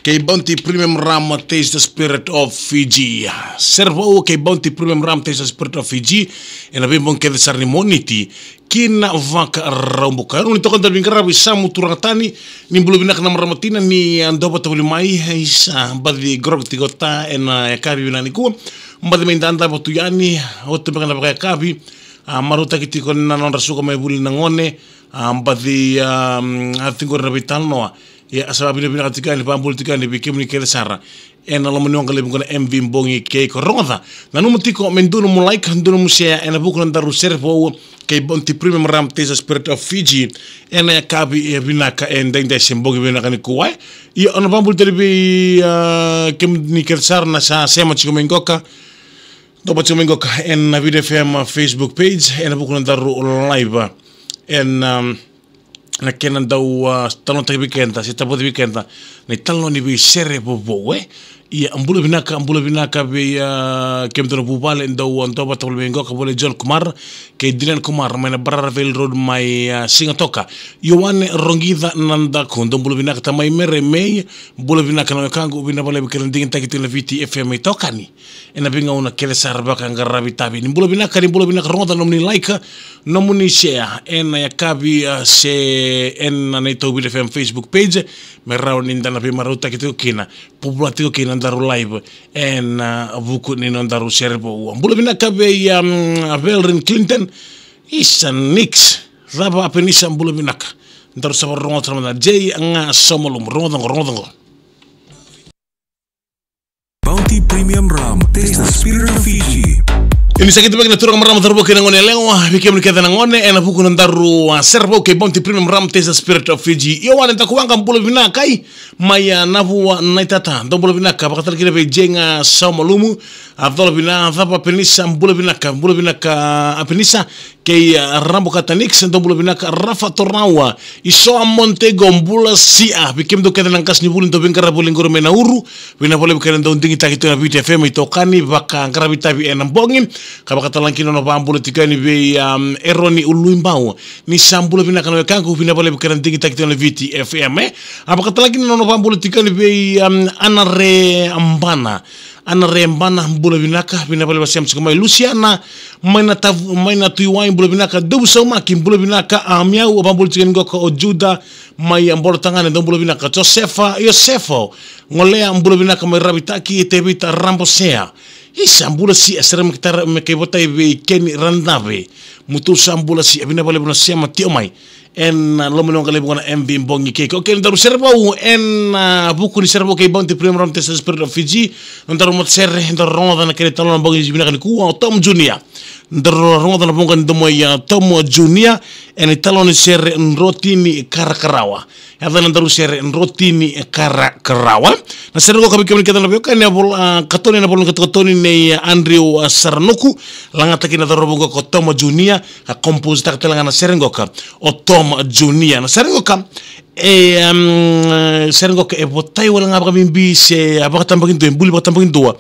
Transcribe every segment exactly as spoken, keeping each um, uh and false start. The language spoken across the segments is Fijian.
Kei Bounty Premium Rum, Taste the Spirit of Fiji. Serevou kei Bounty Premium Rum, Taste the Spirit of Fiji. Ena veibogi kece sara ni Moniti ki na Vakaraubuka. Erau ni toka dau veiqaravi, sa mu turaga tani. Ni bula vinaka na marama tina ni a dau vata voli mai. Isa baci grog tiko ta ena yakavi vinaka nikua. Baci mai dadava tu yani, oti beka na vakayakavi. A marautaki tiko na nodra suka mai vuli na gone. A baci a, a ciqori na veitalanoa. Ia, sa vakavinavinaka tiko yani, vakabula tiko yani vei kemuni kece sara ena loma ni waqa levu qo na M V Bogi Keiko. Rogoca, nanuma tiko me dua nomu like, dua nomu share ena vuku na daru serevou kei Bounty Premium Rum, Taste the Spirit of Fiji. Ena yakavi e vinaka edaidai se bogi vinaka nikua. Ia, au na vakabula tale vei a, kemuni kece sara na sa sema tiko mai qoka, dou vata tiko mai qoka ena Viti F M Facebook page ena vuku na daru live. Ena, am, na kena dau a, talanoataki vei keda se tavoci vei keda na italanoa ni veisere vovou, e. Ia, bula vinaka, bula vinaka vei a, kemudou na vuvale dau a, dau vata voli mai qoka, voli John Kumar kei Dylan Kumar mai na Barara Valley Road mai a, Sigatoka. Ioane Rogica Nadaku, dou bula vinaka. Tamai Mere Mei, bula vinaka na wekaqu, vinaka vakalevu kei na digitaki tu na Viti F M itokani. Ena veigauna kece sara vakaqaravi tavi. Ni bula vinaka, ni bula vinaka, rogoca nomuni like, nomuni share ena yakavi a, se ena neitou Viti F M Facebook page. Me rawa ni da na veimarautaki tiko kina, popula tiko kina daru live ena vuku ni nodaru serevou. Bula vinaka vei a, Velrin Clinton. Isa Nix, cava a penisa, bula vinaka. Daru sa vakarorogo sara mada. Jay ga Somalumu, rogoca qo, rogoca qo. Bounty Premium Rum, taste the spirit of Fiji. Ia, ni sa kidavaki na turaga, marama, cauravou kei na gone yalewa, vei kemuni kece na gone ena vuku na daru a, serevou kei Bounty Premium Rum, taste the spirit of Fiji. Ioane Dakuwaqa, bula vinaka i mai a, Navua Naitata, dou bula vinaka. Vakatale kina vei Jay ga Somalumu, a cola vina, cava a penisa, bula vinaka, bula vinaka a penisa. Kei a, Rabo Katanix, dou bula vinaka. Rafa Torawa, Isoa Montego, bula sia. Vei kemudou kece na qasenivuli dau veiqaravi voli qori mai Nauru, vinaka vakalevu kei na dau digitaki tu na Viti F M itokani, vakaqaravi tavi ena bogi. Ka vakatalega kina na nona vakabula tiko yani vei a, Eroni Uluibau. Ni sa bula vinaka na wekaqu, vinaka vakalevu kei na digitaki tu na Viti F M, e. A vakatalega kina na nona vakabula tiko yani vei a, Ana Rebana. Ana Rebana, bula vinaka, vinaka vakalevu a sema tiko mai. Lusiana mai na Tav-, mai na Tuiwai, bula vinaka. Dovu Saumaki, bula vinaka. A Miau, a vakabula tiko yani qoka o Juda mai a Bolotagane, dou bula vinaka. Josefa, Josefo Golea, bula vinaka mai Ravitaki. Tevita Rabosea, isa, bula sia. Sere me kai tara, me kai votai vei Keni Radave, mutu sa bula sia. Vinaka vakalevu na sema tiko mai ena loma ni waqa levu qo na M V Bogi Keiko. Okei, na daru serevou ena vuku ni serevou kei Bounty Premium Rum, taste the spirit of Fiji. Na daru matasere, daru rogoca na kena italanoa na bogi vinaka nikua, o Tom Junior. Daru rogoca na voqa ni domo i a, Tom Junior ena italanoa ni sere Drotini Karakarawa. Yaca na daru sere Drotini Karakarawa. Na sere qo ka vei kemuni kece na veiwekani, a vola, a, katoni, na vola ni katokatoni nei a, Andrew a, Saranuku. Lagataki na cauravou qo ko Tom Junior, ka compose taka tale ga na sere qoka o Tom Junior. Na sere qoka e, am, sere qoka e votai wale ga vakabibi se a vakatabakidua, e buli vakatabakidua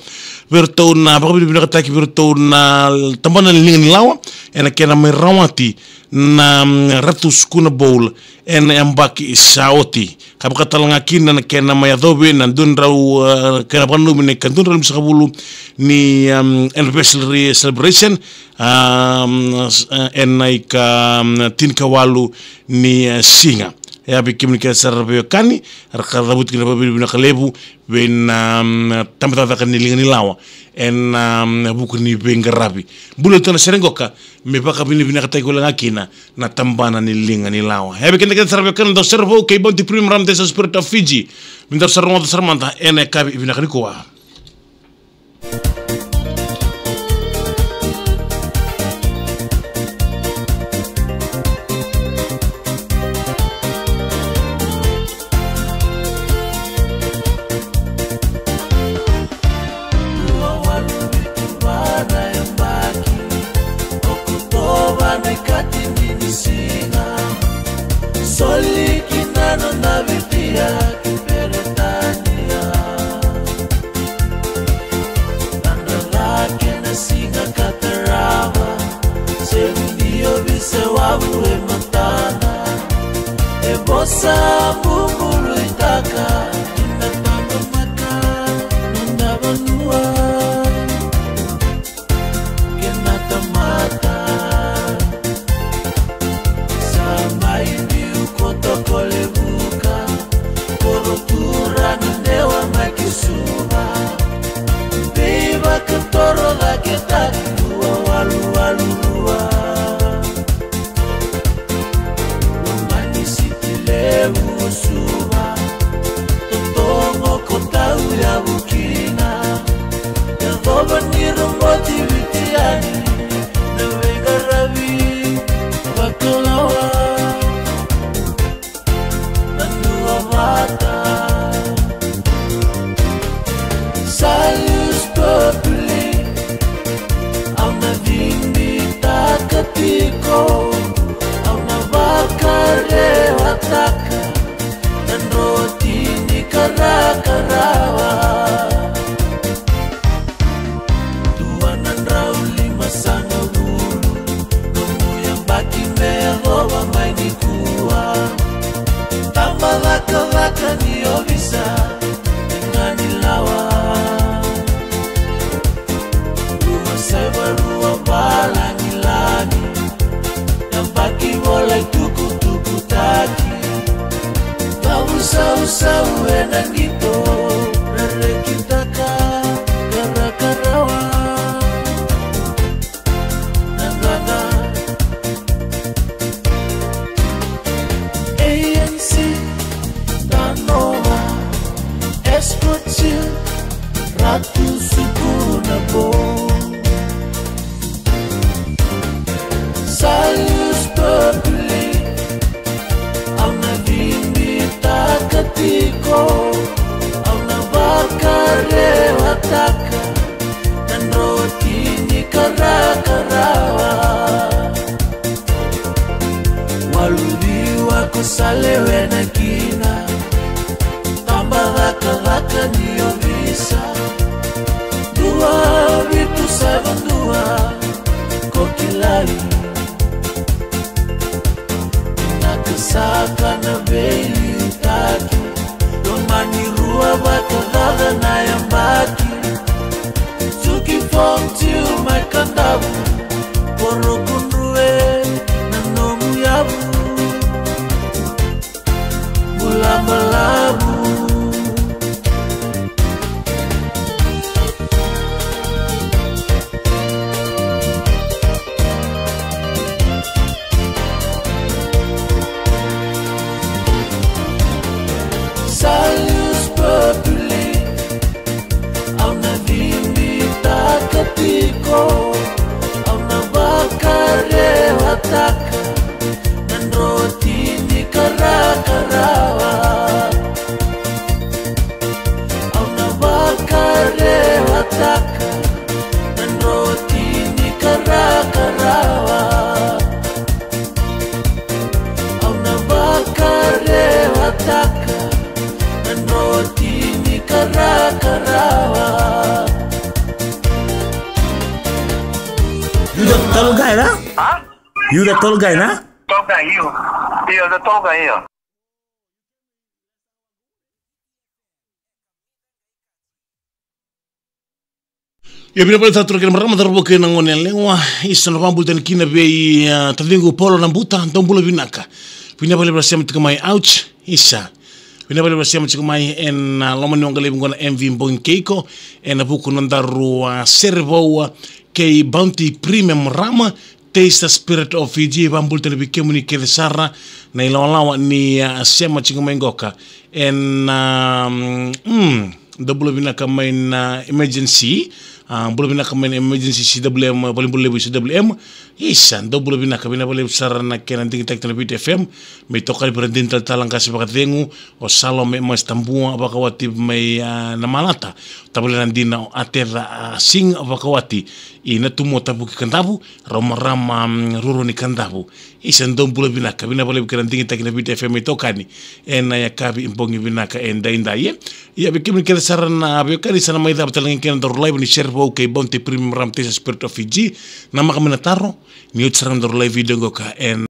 vei iratou na vakavinavinakataki vei iratou na tabana ni liga ni lawa ena kena mai rawati na, am, Ratu Sukuna Bowl ena yabaki sa oti. Ka vakatalega kina na kena mai yacovi na dua na drau, a, kena vakananumi na ika dua na drau limasagavulu ni, am, anniversary celebration, am, s-, a, ena ika, am, tinikawalu ni, a, siga. Ia vei kemuni kece sara na veiwekani, ra ka cavuti kina vakavinavinaka levu vei na, am, tabacakacaka ni liga ni lawa ena, am, vuku ni veiqaravi. Bula tu na sere qoka me vakavinavinakataki wale ga kina na tabana ni liga ni lawa. Ia vei keda kece sara vei keda dau serevou kei Bounty Premium Rum, taste the spirit of Fiji. Me daru sa rogoca sara mada ena yakavi vinaka nikua. Roda ke tari dua walu walu dua. Loma ni siti levu Suva. Totogo ko tauyavu kina. Yacova ni roboti Viti yani na veiqaravi vakalawa. Na dua vata. Salus Populi. Au na vibitaka tiko. Au na vakarewataka na droti ni karakarawa. Dua na drau lima sagavulu nomu yabaki me yacova mai nikua. Taba cakacaka ni ovisa e ga ni lawa. Rua saiva rua valagilagi. Yabaki volai tukutukutaki. Vavusavusau ena qito. Rarekitaka karakarawa. Na qaqa. A N C, Tanova, Escort Shield, Ratu Suku na bo. Salus Populi, au na vibitaka tiko, au na vakarewataka na droti ni karakarawa. Walu ciwa ko sa lewena kina. Taba cakacaka ni ovisa. Dua vitu saiva dua ko kilai. Vinaka saka na veiliutaki. Loma ni rua vakacaca na yabaki. Suki Fom Tiu mai Kadavu. Porokudrue na nomu yavu. Bula balavu. Salus Populi. Au na vibitaka tiko, au na vakarewataka na droti ni karakarawa. Au na vakarewataka na droti ni karakarawa. Au na vakarewataka na droti ni karakarawa. You the tall guy, na? Huh? You the tall guy, na? Tall guy, you. You're the tall guy here. Io, vinaka vakalevu sara tu na kena marama, cauravou kei na gone yalewa. Isa, na vakabula tale kina vei, ah, taciqu Paula Nabuta, dou bula vinaka. Vinaka vakalevu sara sema tiko mai, ouch, isa. Vinaka vakalevu sara sema tiko mai ena, ah, loma ni waqa levu qo na M V Bogi Keiko, ena vuku ni nodaru, ah, sere vou, ah, kei Bounty Premium Rum, Taste the Spirit of Fiji. Vakabula tale vei kemuni kece sara na ilawalawa ni, ah, sema tiko mai qoka. Ena, ah, mm, dou bula vinaka mai na Emergency. Ah, bula vinaka mai na Emergency C W M, valenibula levu C W M. Isa, dou bula vinaka, vinaka vakalevu sara na kena digitaki tu na Viti F M. Me itokani vei ira na dina talatala qase vakacegu, o Salome Masitabua vakawati mai, ah, Namalata. Tavale na dina o Atera, ah, Singh vakawati i Natumua, Tavuki Kadavu, rau marama, mm, Ruru ni Kadavu. Isa, dou bula vinaka, vinaka vakalevu kei na digitaki na Viti F M, me itokani ena yakavi bogi vinaka edaidai, e. Ia, vei kemuni kece sara na veiwekani sa na mai cava tale ga kina nodaru live ni sere vou kei Bounty Premium Rum, Taste the Spirit of Fiji. Namaka mai na taro ni oti sara ga nodaru live video qoka ena